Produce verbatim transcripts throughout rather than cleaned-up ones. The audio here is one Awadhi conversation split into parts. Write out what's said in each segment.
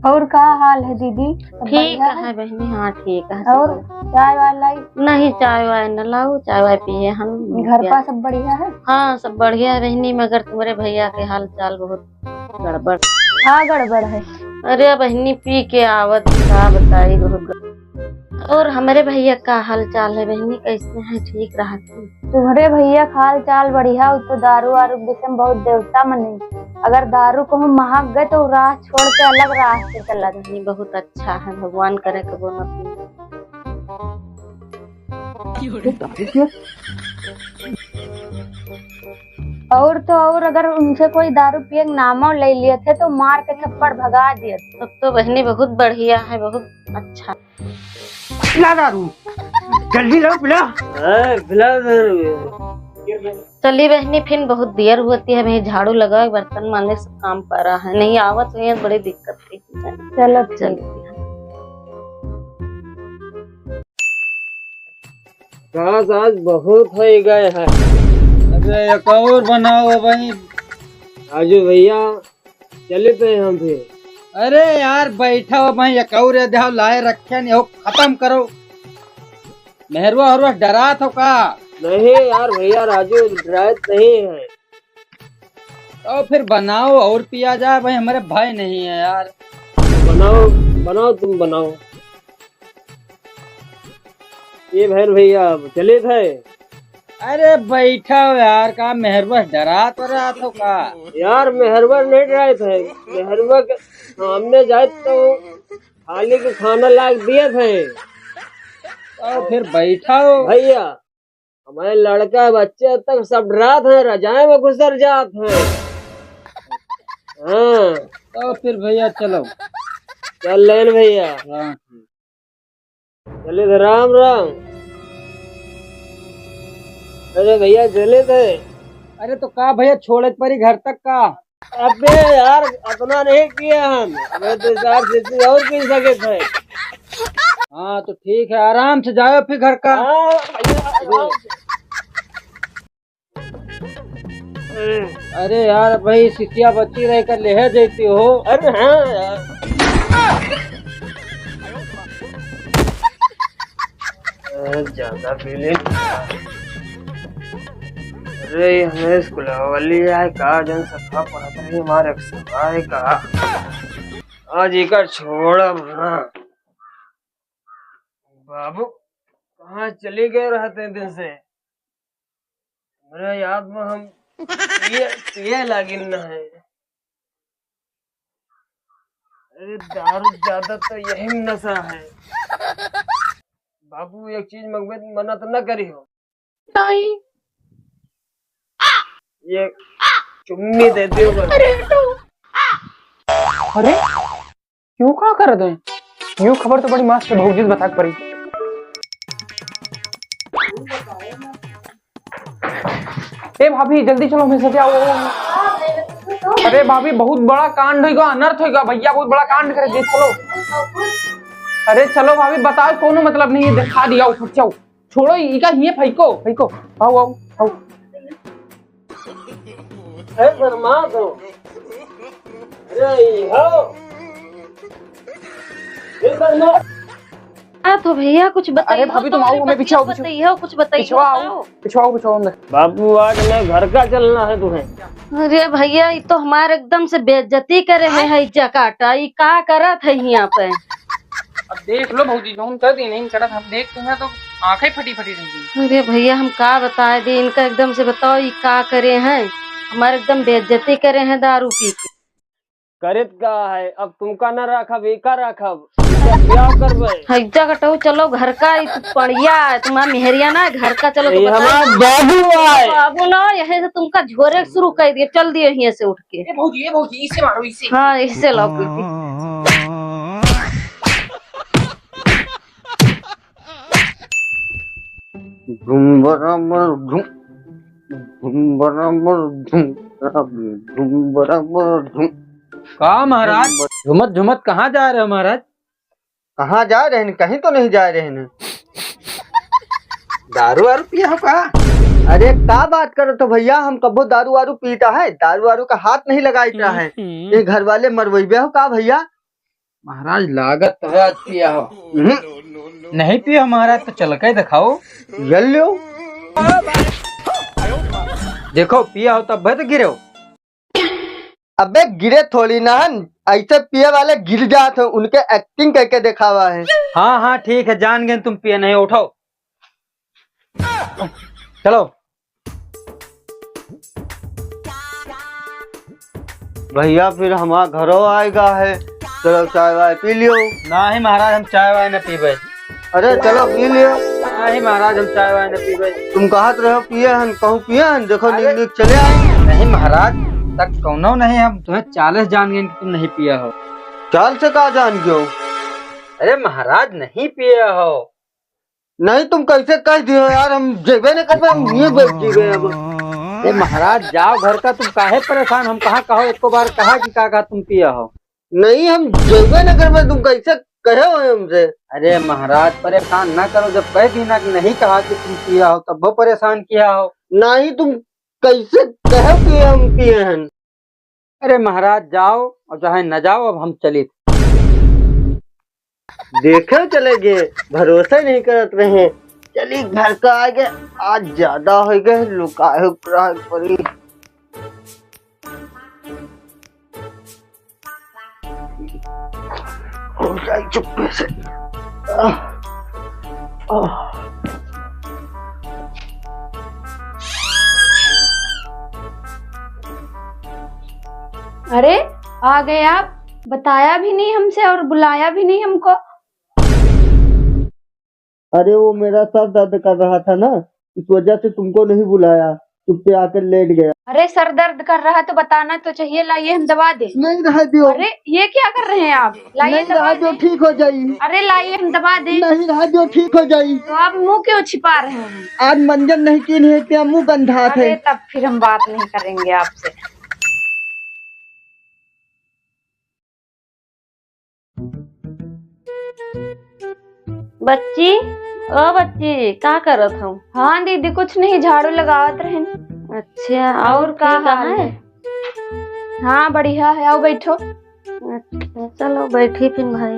और का हाल है दीदी, सब ठीक बढ़िया है? है बहिनी, हाँ ठीक है, सब और बढ़िया। चाय वाय लाई? नहीं, चाय वाय न लाऊ, चाय वाय पिए हम। घर पा सब बढ़िया है? हाँ, सब बढ़िया है बहिनी, मगर तुम्हरे भइया के हाल चाल बहुत गड़बड़। का गड़बड़ है? अरे बहिनी, पी के आवत, का बताई, बहुत गड़बड़। और हमरे भइया का हाल चाल है बहिनी, कैसे हैं, ठीक रहत हैं? तुम्हरे भइया का हाल चाल बढ़िया, उ तो दारू वारू के विषय में बहुत देवता मने। अगर दारू कहूँ महक गए तो उ राह छोड़ के अलग राह से चला गए। बहिनी बहुत अच्छा है, भगवान करे कबो न पिए। और तो और अगर उनसे कोई दारू पिए के नामो ले लिए थे तो मार के थप्पड़ भगा दिए। तब तो बहिनी बहुत बढ़िया है, बहुत अच्छा। ला दारू, जल्दी लाओ, पिला। हाँ, पिला दारू। चली बहिनी, फिर बहुत देर होती है, भाई झाड़ू लगावे, बर्तन मांजे, सब काम पड़ा है, नहीं आवत हुई है, बड़ी दिक्कत थी। चलो, चलो। ठीक। घास आज बहुत हो गए हैं। अबे एक और बनाओ भाई। राजू भइया, चले थे हम फिर। अरे यार, बैठा हो भाई, एक और ये देहो लाए रखे नहीं हो, खत्म करो। मेहरुआ हरुआ डरात हो का? नहीं यार भइया, राजू डरात नहीं है। तो फिर बनाओ और पिया जाए भाई, हमरे भाई नहीं है यार। बनाओ, बनाओ, तुम बनाओ। ये बहन भइया, अब चले थे। अरे बैठा हो यार, का मेहरुआ डरात हो का? यार मेहरुआ नहीं डराए थे, मेहरुआ के सामने जाए तो थाली के खाना लाग दिए थे। तो फिर बैठा हो। भइया, हमारे लड़का बच्चे तक सब डरात हैं, रजाई में घुसर जात हैं। हाँ। तो फिर भइया चलो। चल लेन भइया। हाँ। चले थे, राम राम। अरे भइया, चले थे। अरे तो का भइया, छोड़े परी घर तक का? अबे यार, अतना नहीं किए हम। अबे तो चार सीसी और पी सके थे। हाँ तो ठीक है, आराम से जाओ फिर घर का। हाँ, भइया, आराम से। अरे यार भाई, सिसिया बच्ची रह कर लेहे देती हो। अरे हाँ यार। अरे ज्यादा पी ले। अरे ये हमारे स्कूल वाली है का, जन सफा पढ़त रही हमारे एक सफा है का। आज इकर छोड़ब ना। बाबू कहाँ चले गए रहते हैं दिन से? मेरे याद में हम पिए, पिए लागिन न है। अरे दारू ज्यादा तो यही में नशा है। बाबू एक चीज मंगवे मना तो न करी हो। नहीं। ये चुम्मी दे दियो बस। अरे क्यों का कर दे? यो खबर तो बड़ी मस्त है, भौजी से बता के पड़ी। ए भाभी, जल्दी चलो, हमें सजा आओ। अरे भाभी, बहुत बड़ा कांड होइगा, अनर्थ होइगा, भैया बहुत बड़ा कांड करे जी, चलो। अरे चलो भाभी, बताओ, कोनो मतलब नहीं है, दिखा दिया, उठ जाओ। छोड़ो, इका हिये फेंको, फेंको। आओ, आओ, आओ। ए, शर्मा दो। अरे, ई हो। ए, शर्मा। आ तो भैया कुछ बताइए अरे भाभी, तो, तुम आओ, हमें पीछे आओ, पीछे। बताइए, कुछ बताइए, पिछवा आओ, बताओ। पिछवा आओ, पिछवा आओ, अंदर। बाबू, आज मैं घर का चलना है तुम्हें। अरे भैया, ये तो हमारे एकदम से बेइज्जती करे है, है इज्जा काटा, ये का करत है यहाँ पे? अब देख लो भौजी, जौन कर दी नहीं करत, हम देख के ना तो आंखें फटी फटी रह गई। अरे भैया, हम का बताए दे इनका, एकदम से बताओ, ये का करे हैं? हमारे एकदम बेइज्जती करे हैं दारू पी के। करित का है, अब तुमका न रखब, एका रखब, एका ब्याह करबे। हैजा कटऊ, चलो घर का, ई तू पड़िया है, तुम्हारा मेहरिया ना है, घर का, चलो तो ये बताओ। हमारा बाबू है। बाबू ना, यहीं से तुमका झोरे शुरू कर दिए, चल दिए यहीं से उठ के। ए भौजी, ए भौजी, इसे मारो, इसे। हाँ, इसे लाओ पीपी। धूम बराबर धूम, धूम बराबर धूम, धूम बराबर धूम। का महाराज, झुमत झुमत कहाँ जा रहे हो महाराज? कहाँ जा रहे हैं? कहीं तो नहीं जा रहे हैं। दारू वारू पिया हो का? अरे का बात करत हो भैया, हम कबो दारू वारू पीता है? दारू वारू का हाथ नहीं लगाईता है। हम्म। ये घर वाले मरवैबे हो का भैया? महाराज, लागत तो है आज पिया हो। हम्म। नहीं पिया हो महाराज, तो चल के दिखाओ। ले लो। देखो, पिया हो तब तो गिरे हो। अबे, गिरे थोड़ी ना हन, ऐसे पिए वाले गिर जात हैं, उनके acting करके दिखावा है। हाँ, हाँ, ठीक है, जान गए तुम पिए नहीं, उठाओ। चलो। भैया, फिर हमार घरो आएगा है, चलो चाय वाय पी लियो। नाही महाराज, हम चाय वाय न पीबे। अरे चलो पी लियो। नाही महाराज, हम चाय वाय न पीबे। तुम कहत रहो पिए हन, कहूँ पिए हन, देखो अरे नीक नीक चले आए। नहीं महाराज, तक कौनो नहीं, हम तुम्हें चाल से जान गए कि तुम नहीं पिया हो। चाल से का जान गयो? अरे महाराज, नहीं पिए हो। नहीं, तुम कैसे कह दियो यार, हम जेबे न करबे, हम ये बैठ जीबे अब। ए महाराज, जाओ घर का, तुम काहे परेशान, हम कहाँ कहो एको बार कहा कि का, का तुम पिया हो? नहीं, हम जेबे न करबे, तुम कैसे कहे हो हमसे? अरे महाराज, परेशान ना करो, जब कह दी ना कि नहीं कहा कि तुम पिया हो, तब वो परेशान किया हो। नहीं, तुम कैसे कहे कि हम पिए हैं? अरे महाराज, जाओ और चाहे न जाओ, अब हम चलित। देखे चले गए, भरोसा नहीं करत रहे। चली घर का आगे, आज ज्यादा हो गए, लुकाए रहे पड़ी। हो जाए चुप्पे से। आह, आह। अरे, आ गए आप, बताया भी नहीं हमसे और बुलाया भी नहीं हमको। अरे, वो मेरा सर दर्द कर रहा था ना, इस वजह से तुमको नहीं बुलाया, चुप्पे आकर लेट गया। अरे, सर दर्द कर रहा है तो बताना तो चाहिए, लाइए हम दवा दे। नहीं रहा दियो। अरे, ये क्या कर रहे हैं आप? लाइए नहीं दवा रहा दियो, दे। ठीक हो जाई। अरे, लाइए हम दवा दे। नहीं रहा दियो, ठीक हो जाई। तो आप मुंह क्यों छिपा रहे हैं? आज मंजन नहीं की नहीं, क्या मुंह गंधात अरे, है। तब फिर हम बात नहीं करेंगे आपसे। बच्ची, ओ बच्ची, का करत हऊ? हाँ दीदी, कुछ नहीं, झाड़ू लगावत रहन। अच्छा, और और का ठीक हाल है? है? हाँ, बढ़िया है, आओ बैठो। अच्छा, चलो बैठी फिर भाई।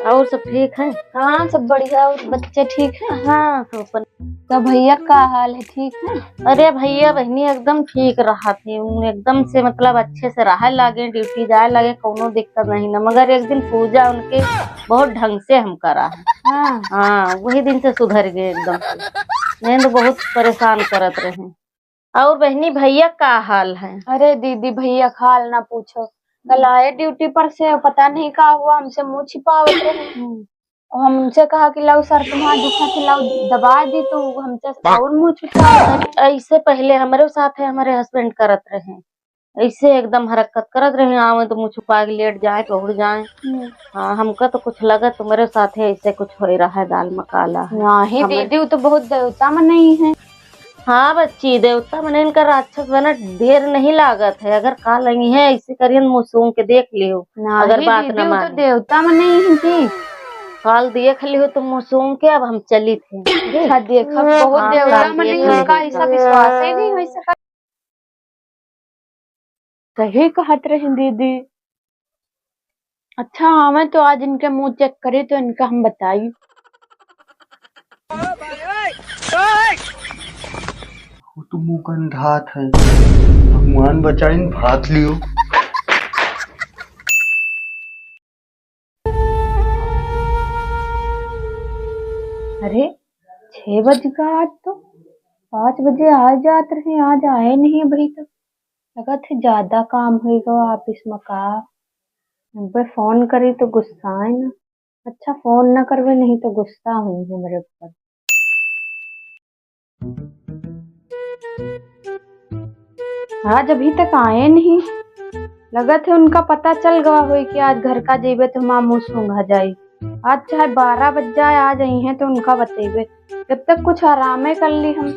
और सब ठीक है? हाँ, सब बढ़िया। और बच्चे ठीक हैं? हाँ, तो अपन तो भैया का हाल है, ठीक है? अरे भैया बहनी एकदम ठीक रहा थे, उन एकदम से मतलब अच्छे से रहे लागे, ड्यूटी जाए लागे, कौनो दिक्कत नहीं ना। मगर एक दिन पूजा उनके बहुत ढंग से हम करा है। हाँ। हाँ, वही दिन से सुधर गए एकदम से, नहीं तो बहुत परेशान करत रहे। और बहनी भैया का हाल है? अरे दीदी, भैया का हाल ना पूछो, कल आए ड्यूटी पर से, पता नहीं का हुआ, हमसे मुंह छिपावत रहे। हम्म। और हम उनसे कहा कि लाओ सर, तुम्हारा दुखा थी, लाओ दबा दी, तो हमसे और मुंह छुपा। ऐसे पहले हमरे साथ है, हमारे हस्बैंड करत रहे, ऐसे एकदम हरकत करत रहे, आवे तो मुंह छुपा के लेट जाए, पहुड़ जाए। हम्म। हाँ, हमका तो कुछ लगा तुम्हारे साथ है, ऐसे कुछ हो रहा है, दाल में काला है। नहीं हमरे दीदी, वो तो बहुत देवता में नहीं है। हाँ बच्ची, देवता मने इनका राक्षस बना ढेर नहीं लागत है। अगर काल आई है ऐसे करियन मुँह सूंघ के देख लियो, अगर बात दीदी, ना वो तो माने। देवता मने ही थी। काल देख लियो तो मुँह सूंघ के अब हम चली थे। अच्छा, देखा, बहुत हाँ, देवता काल मने देख लियो। इनका ऐसा विश्वास ही नहीं हो सका। सही कहत रही दीदी। अच्छा, आवे तो आज इनके मुंह चेक करी तो इनका हम बताई। वो तो मुंह गंधात है। भगवान बचाइन, भात लियो। अरे, छह बज गा आज तो, पाँच बजे आ जात रहे, आज आए नहीं अभी तक। लगत है ज्यादा काम होइगा office में का। अब फोन करी तो गुस्सा है ना। अच्छा, फोन ना करवे, नहीं तो गुस्सा हुई है मेरे ऊपर। आज अभी तक आए नहीं। लगत है उनका पता चल गवा होई कि आज घर का जेबे तो हमार मुंह सूंघा जाई। आज चाहे बारह बज जाए, आ जाई हैं तो उनका बतेबे। जब तक कुछ आरामे कर ली हम।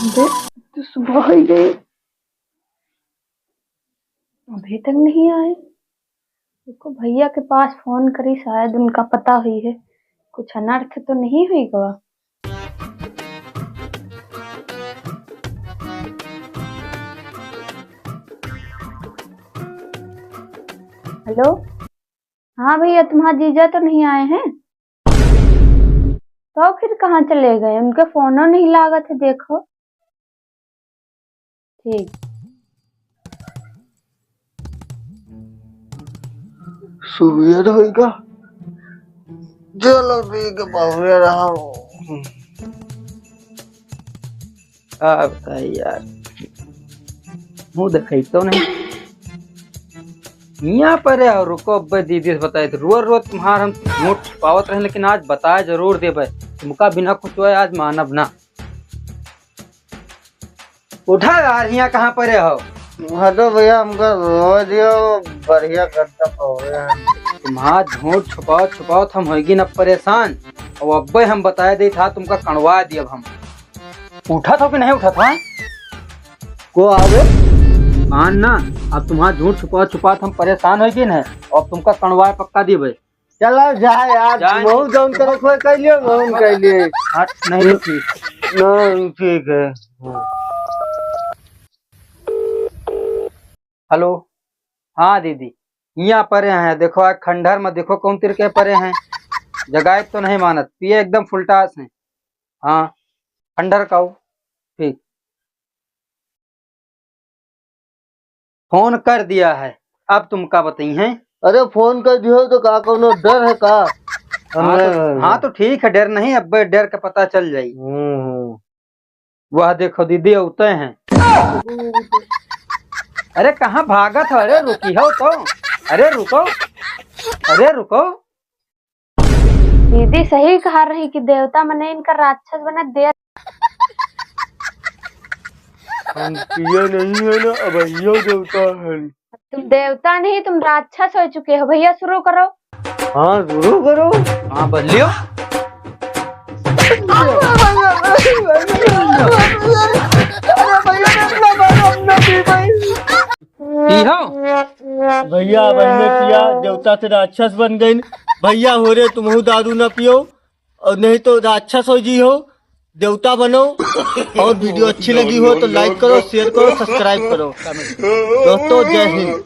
अरे, तो सुबह हो गई, अभी तक नहीं आए। रुको, भैया के पास फोन करी, शायद उनका पता हुई है, कुछ अनर्थ तो नहीं हुई गवा। हेलो, हाँ भैया, तुम्हारा जीजा तो नहीं आए हैं? तो फिर कहाँ चले गए? उनके फोनो नहीं लागत है, देखो। ठीक। सुबेर होइगा, चलो ठीक है, बाबूया रहा। अब का यार, मुँह देखाई तो नहीं। हियाँ पर है, रुको, अब्बे दीदी से बताए थे। रोज रोज तुम्हार हम झूठ छुपावत रहे, लेकिन आज बताए जरूर देबे। तुमका बिना कुछ हुआ आज मानब ना। उठा यार, हियाँ कहाँ पर हो? हाँ तो भैया, हमका रोज दियो, बढ़िया गद्दा पावे हैं। तुम्हार झूठ छुपावत छुपावत हम होइगी न परेशान। और अब्बे हम बताए देत हा, तुमका कड़वा दियब हम। उठत हो कि नहीं उठत हो? को आवे? कान ना, अब तुम्हार झूठ छुपावत छुपावत हम परेशान होइगी न, अब तुमका कड़वाए पक्का दियबे। चला जा यार, जाए। बहुत जौन तरफ हो, कह लियो, हम कह लिए। हट, नहीं तो ठीक। नहीं, ठीक है। हेलो, हाँ दीदी, हियाँ परे हैं, देखो आज खंडहर में देखो कौन तिर के परे हैं, जगाए तो नहीं मानत, पिए एकदम फुलटास हैं। हाँ, खंडहर का हो, ठीक। फोन कर दिया है, अब तुमका बताई हैं। अरे फोन कर दियो तो का कौनो डर है का? हाँ तो, हमें हाँ तो ठीक है, डर नहीं, अब डर का पता चल जाई। हम्म, हम्म। वह देखो दीदी अउते हैं। अरे कहाँ भागत हो? अरे रुकी हो तो, अरे रुको, अरे रुको। दीदी सही कहा रही कि देवता मने इनका राक्षस बने दे। हम पिया नहीं है ना, अब यो देवता है। तुम देवता नहीं, तुम राक्षस हो चुके हो। भैया शुरू करो। हाँ, शुरू करो। हाँ, बदलियो। अरे भैया, इतना बड़ा अपना भी भाई। की हो? भैया, भैया पिया, देवता से राक्षस बन गइन। भैया हो रे, तुमहू दारू न पियो और नहीं तो राक्षस हो जी हो, देवता बनो। और वीडियो अच्छी लगी हो तो like करो, share करो, subscribe करो। दोस्तों, जय हिंद।